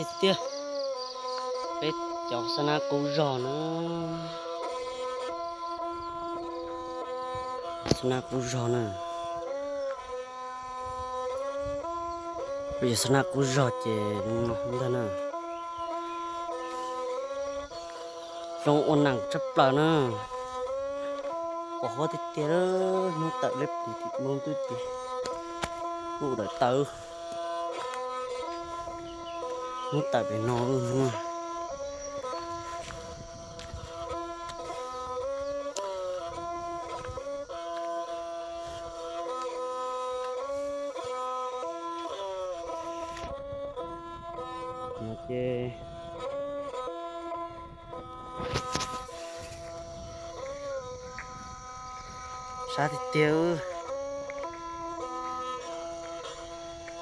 Tiag, peb cov xab nab qub zog na, xab nab qub zog na, peb cov xab nab qub zog ces no ntag na. Zoo ua neej tshaj plaws na. Pos huab tiag tiag, hnub tawm leb plis tim npoo twb ces kuj daim tawv, hnub tawm pem no. Ces sab tiag tiag,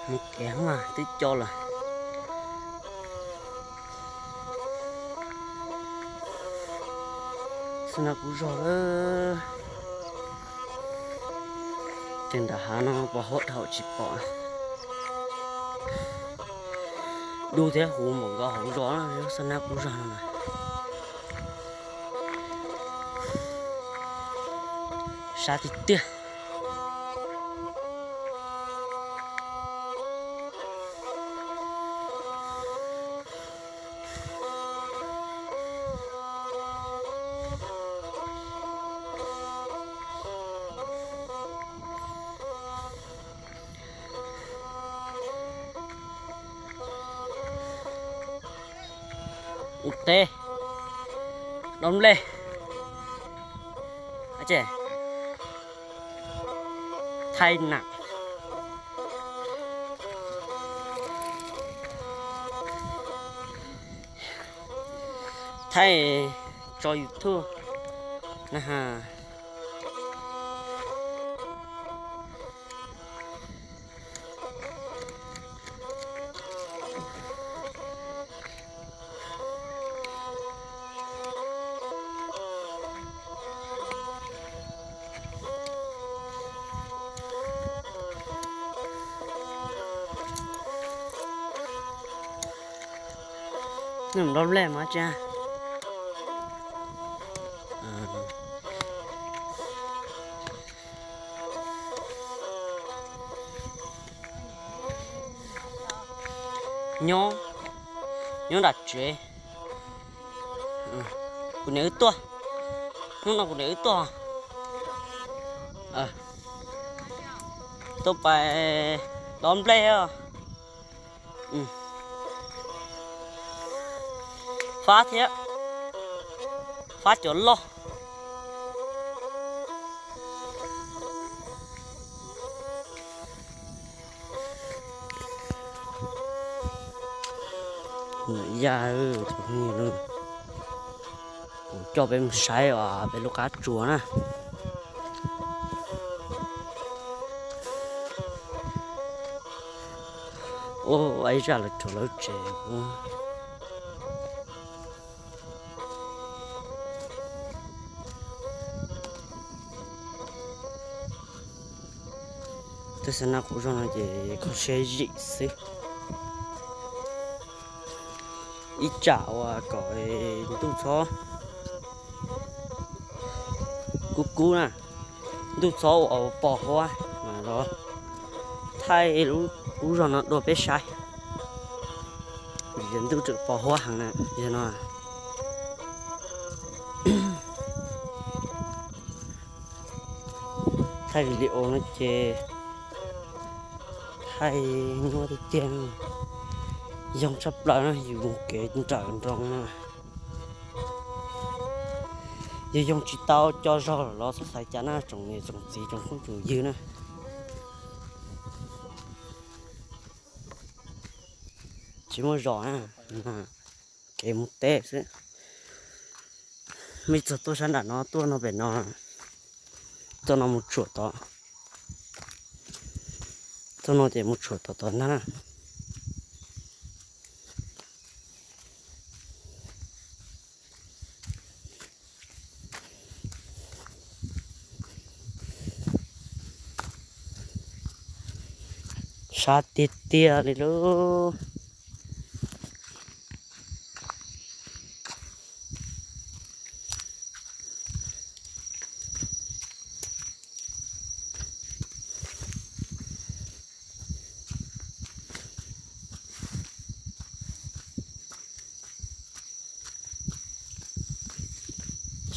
mus kev mas twb co lawm. Xab nab qub zog lawm. Ces nram hav no pos huab dhau tsis pom. Dub thiab huv npaum nkaus hauv zos na, xab nab qub zog no na. Sab tiag tiag. Ua teb, dob nplej, thaij nam, thaij tso YouTube na ha. Nws dob nplej mas tsa. Nyob, nyob nram tsev. Kuv niam wb tuaj, hnub no kuv niam wb tuaj, tuaj pais dob nplej. Fab thiab, fab cov loj. Yaj, kuv coj peb mus saib os peb lub qab tsuas na. Ua ib zaj lawv rhuav lawv tsev. Tej xab nab qub zog no ces kho siab zim xwb. Ib tsam uas kom ntuj txhob kub kub na, ntuj txhob ua pos huab los thaij lub qub zog no dua peb saib. Vim ntuj tseem pos huab heev na, yog no. Thaij video no ces thaij nyuaj tiag tiag, yoog tshaj plaws na, yus mus kev nrawm nroos no. Yus yoog tsis tau co zog los txhob xav cas na, tsoom niam tsoom txiv tsoom phooj tsoom ywg na. Tsis muaj zos na, kev mus teb xwb. Mej txog tuaj sab nram no, tuaj no pem no, txoj no mus tshuam tod, txoj no ces mus tshuam tod tod ntag na. Sab tiag tiag li lauj.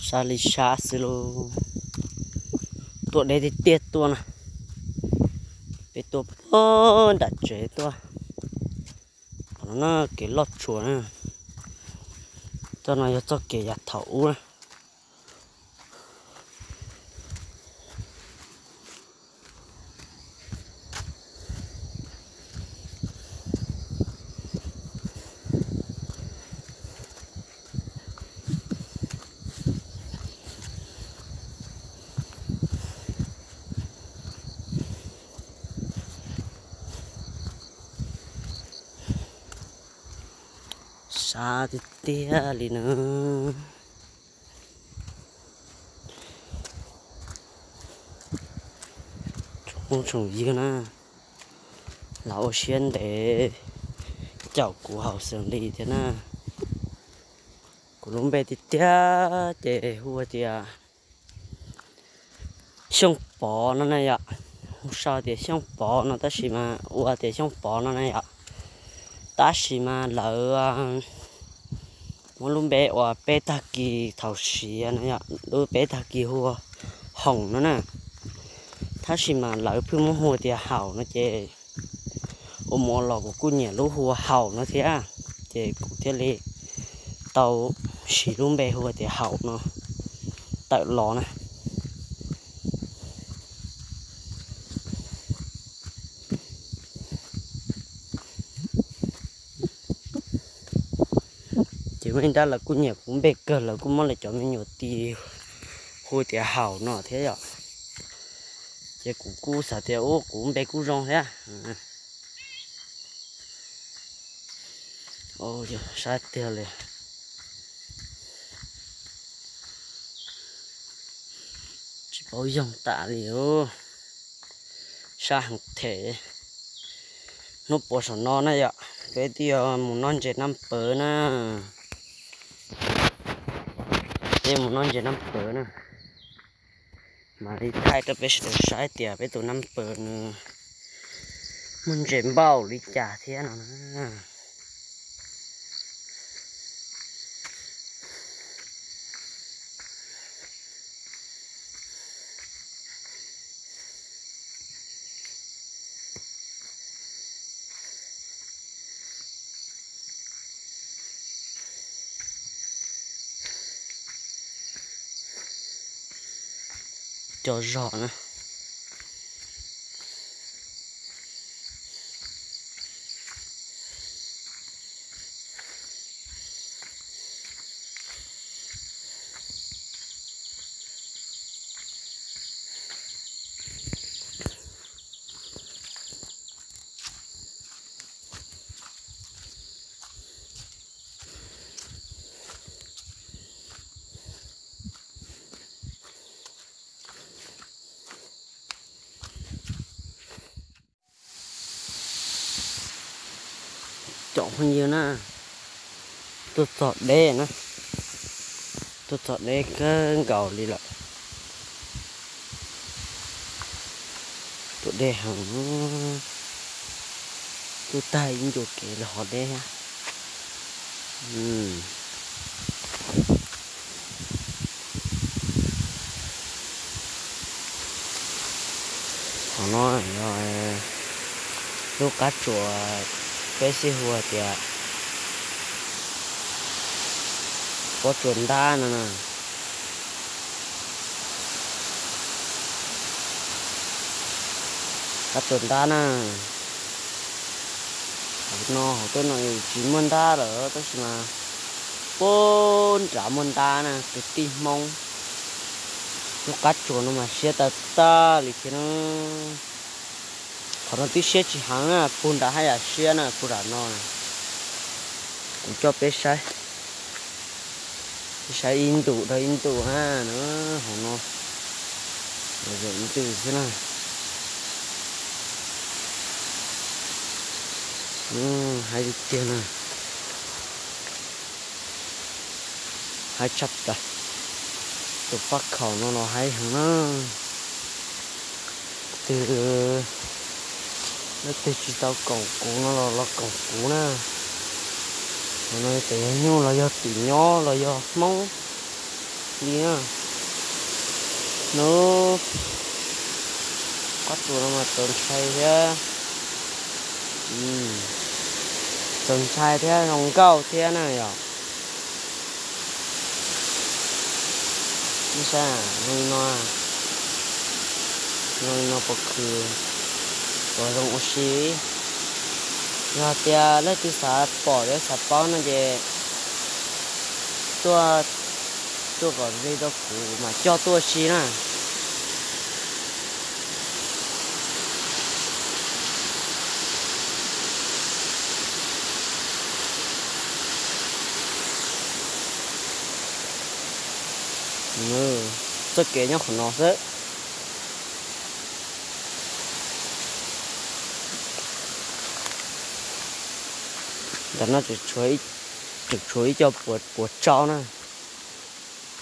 Sab li sab xwb lauj. Tuaj deb tiag tiag tuaj na. Peb tuaj puag nram tsev tuaj. Qhov no na kev loj tshua na. Txoj no yog txoj kev yav thaum ub na. Sab tiag tiag li na. Tsoom phooj tsoom ywg na, los ua siab ntev caum kuv hauv xws li thiab na. Kuv lub npe tiag tiag ces hu tias Xyooj Pov no na yom. Hu sau tias Xyooj Pov no tab sis mas ua tias Xyooj Pov no na yom. Tab sis mas lawv muab lub npe uas peb tag kis thaum siav no yom, lub peb tag kis hu ua Hoom no na. Tab sis mas lawv pheej muab hu tias Haum no ces ua mus ua los kuv kuj nyiam lub hu ua Haum no thiab, ces kuv thiaj li tau siv lub npe hu ua tias Haum no tawm los na. Ces muaj ib nrab lawv kuj nyiam kuv npe kawg, lawv kuj muab lawv cov me nyuam tis hu tias Haum no thiab yom. Ces kuv kuj xav tias ub kuv npe kuj zoo thiab. Sab tiag li. Tsis paub yoog tas li. Sab heev thiab. Hnub puas saum no na yom, peb twb yuav mus noj ntses Naj Pawv na. Peb mus noj ntses Naj Pawv na. Mam li thaij rau peb sawv daws saib tias peb tus Naj Pawv nws muaj ntses npaum li cas thiab no na. Cov zog na. Cov phooj ywg na, tuaj txog deb na, tuaj txog deb kawg nkaus li lawm. Tuaj deb heev, tuaj tag ib ncua kev los ho deb thiab. Qhov no yog lub qab tsuas, peb xib hu tias pob tsuas ntab no na. Qab tsuas ntab na. Hauv no hauv tuaj no tsis muaj ntab lawm tab sis mas puag nrad muaj ntab na kwv tij Hmoob. Lub qab tsuas no mas siab tag tag li thiab na. Qhov no twb siab tsis heev na, puag nrad haj yam siab na, puag nram no. Kuv coj peb saib, peb saib ib ntus dhau ib ntus na, hauv no ib ntus xwb na. Haib tiag tiag na. Haib tshaj plaws. Tus faj khaum no los haib heev na. Twg, leej twg tsis tau koom kuv no los los koom kuv na. Qhov no txawm yog nyuj los yog tim nyob los yog Hmoob, Li na, hnub qab tsuas no mas txaus ntshai thiab, txaus ntshai thiab zoo nkauj thiab na yom. Nej saib, zoo li no, zoo li no puas khwv, puas zoo ua si? Yog tias leej twg xav pom thiab xav paub no ces tuaj, tuaj kom ze rau kuv mam coj tuaj ua si na. Txoj kev nyob qhov no xwb. Ntawm no tseem tshuav ib co puas tsau na.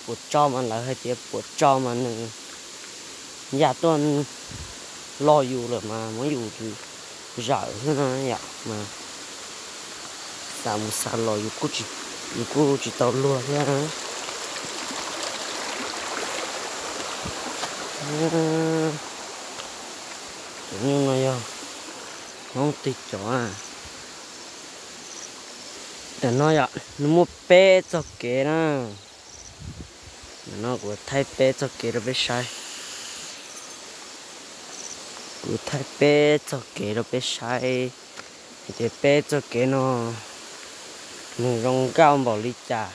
Puas tsau mas lawv hais tias puas tsau mas nws ya tuaj los yus lawm mas muab yus zawm xwb no yom. Mas xav mus xav los yus kuj tsis tau luag thiab. Cov nyuj no yog Hmoob twg cov? Tam no yom, nws muaj peb txoj kev na. Tam no kuv thaij peb txoj kev rau peb saib. Kuv thaij peb txoj kev rau peb saib hais tias peb txoj kev no nws zoo nkauj npaum li cas.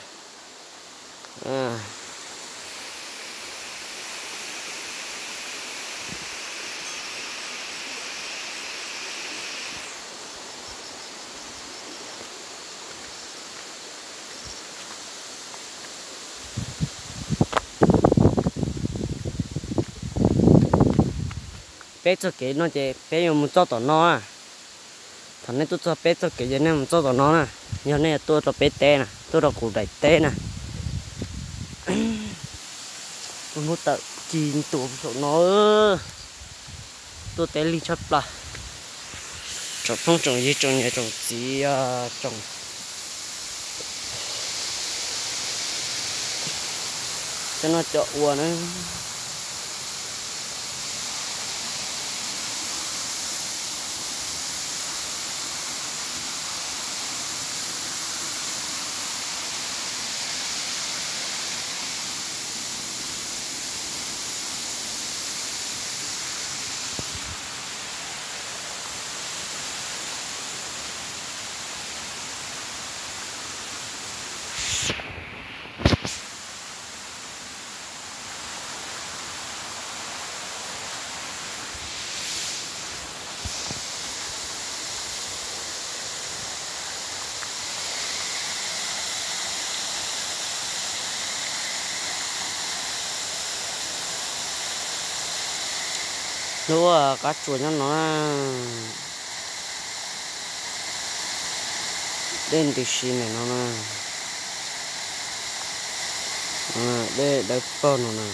Peb txoj kev no ces peb yuav mus txoj tom no. Thaum nej tuaj txog peb txoj kev ces nej mus txoj tom no na. Yog nej tuaj rau peb teb na, tuaj rau kuv daim teb na. Hnub tawm ci ntua saum no, tuaj teb lig tshaj plaws. Tsoom phooj tsoom ywg tsoom niam tsoom txiv, tsoom cov noj cov ua na. Lub qab tsuas nyob no na. Dej ntws si ntawm no na. Dej dawb paug no na.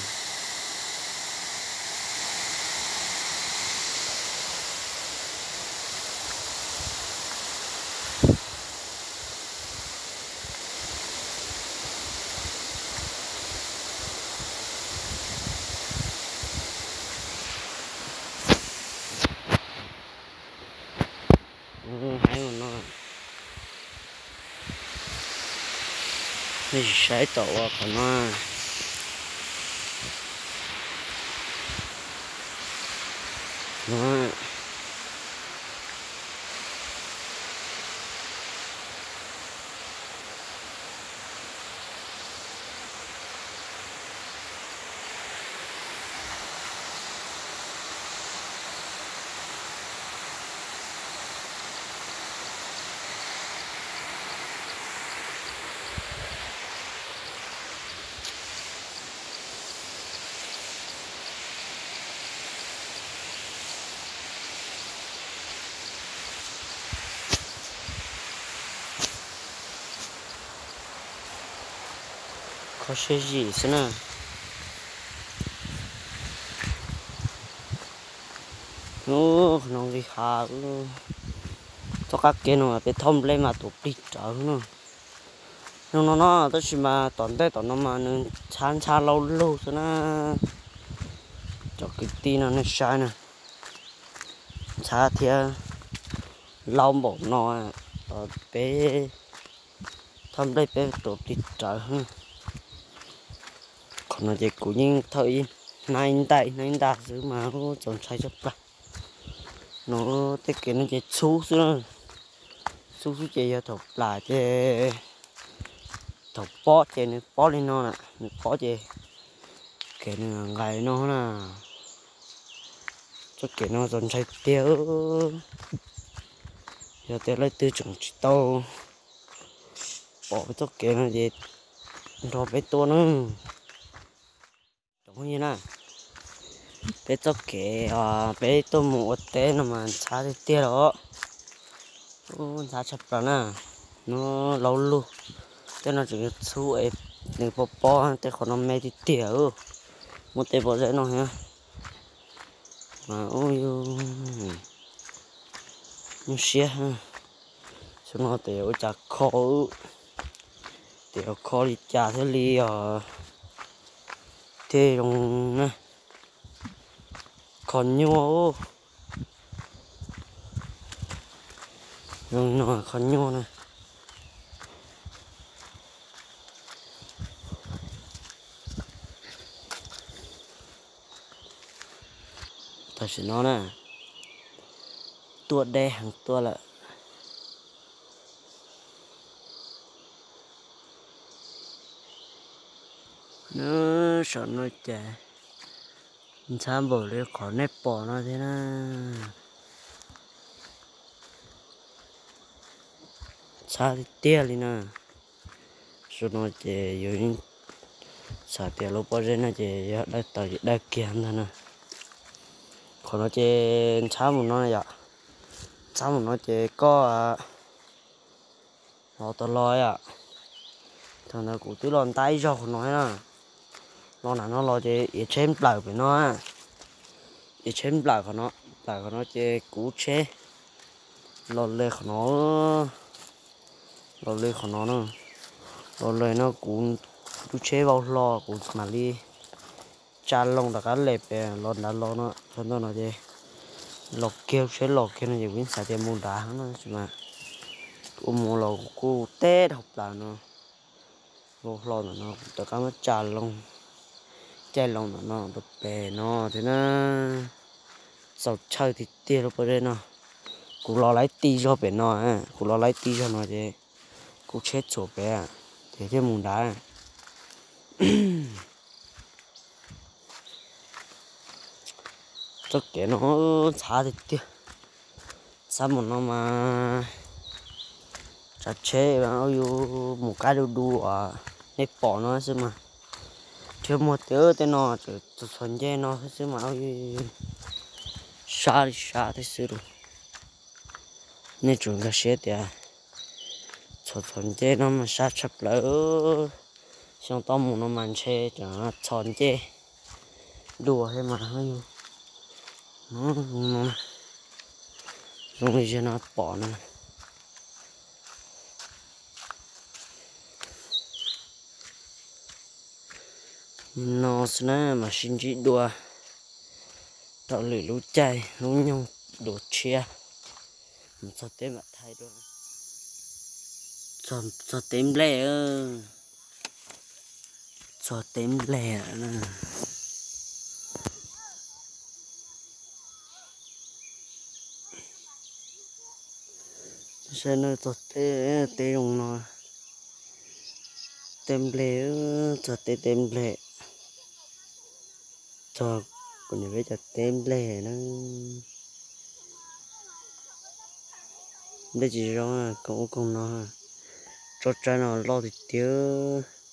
Haib no, nej sim saib tom ua qhov no. Kho siab zim xwb na. Ub, qhov no nqis hav, txoj qab kev no peb thauj nplej mas tuav plig rawv na. No no no, tab sis mas tom ntej tom no mas nws ntxhab ntxhab laub lug xwb na. Cov kwv tij no nej saib na, ntxhab thiab laub npaum no, peb thaj nplej peb tuav plig rawv. Qhov no ces kuv yeej thawj ib hnab ib ntaj ib hnab ib ntaj xwb mas txaus ntshai tshaj plaws. No tej kev no ces txhub xwb, txhub xwb ces yog thaum plam ces, thaum pob ces nws pob li no na, nws pob ces kev nws nqaim no na. Txoj kev no txaus ntshai tiag. Yog tias leej twg tseem tsis tau pom peb txoj kev no ces nrog peb tuaj na. Cov phooj ywg na, peb txoj kev peb tuaj mus ua teb no mas ntxhab tiag tiag los, ntxhab tshaj plaws na. No laub lug, tej no tseem yog txhub es nws pob pob, tej qhov no me tiag tiag. Muaj tej pob zeb no thiab mas ub, nyuaj siab. Xyoo no tes ua cas kho, tes kho li cas thiaj li os, thiaj zoo na. Kho nyuaj, zoo no kho nyuaj na. Tam sim no na, tuaj deb heev tuaj lawm. Nws saum no ces ntxhab npaum li qhov nej pom no thiab na. Ntxhab tiag tiag li na. Xyoo no ces yus yeej xav tias lub pob zeb no ces yog dawb tawv ces dawb kiag ntag na. Qhov no ces ntxhab mus no yom, ntxhab mus no ces koj los tau los yom. Thaum ntawd kuv twb los ntab ib zaug qhov no na, los nram no los ces iav tsheb nplawm pem no, iav tsheb nplawm qhov no, nplawm qhov no ces kuv tsheb los li qhov no, los li qhov no na, los li no kuv lub tsheb vau hlo kuv mam li tsa loo rov qab li pem los nrad los no, thaum ntawd no ces los kiag lub tsheb los kiag no ces kuv yeej xav tias mus nrad no tsis mas ua mus los kuv kuj teb dhau plaws no. Vau hlo ntawm no kuv rov qab muab tsa loo, caij loo ntawm no rau pem no thiab na. Txaus tshawj tiag tiag lub pob zeb no. Kuv los laib ti zog pem no, kuv los laib ti zog no ces kuv tsheb txhuam pem ces thiaj mus nrad. Txoj kev no ntxhab tiag tiag. Ntxhab mus no mas tsav tsheb yus mus kab du du uas nej pom no xwb mas. Thiab muag tiag tej no txhos txhos ncej no xwb mas sab li sab thiab xwb lauj. Nej tsum nkag siab tias txhos txhos ncej no mas sab tshaj plaws. Xyoo toj mus no mas ntshe tseem txhos ncej dua thiab mas. Zoo li zaum no pom na. No xwb na mas sib ntsib dua rau lwm lub caij lub nyoog dua tshiab. Mus txog teb mam thaij dua. Txog teb nplej, txog teb nplej lawm na. Saib no txog teb, teb zoo no, teb nplej, txog teb teb nplej, txog kuv niam peb cov teb nplej na. Nplej tsis zoo, koog ub koog no, tsob tsawb no loj tiag tiag.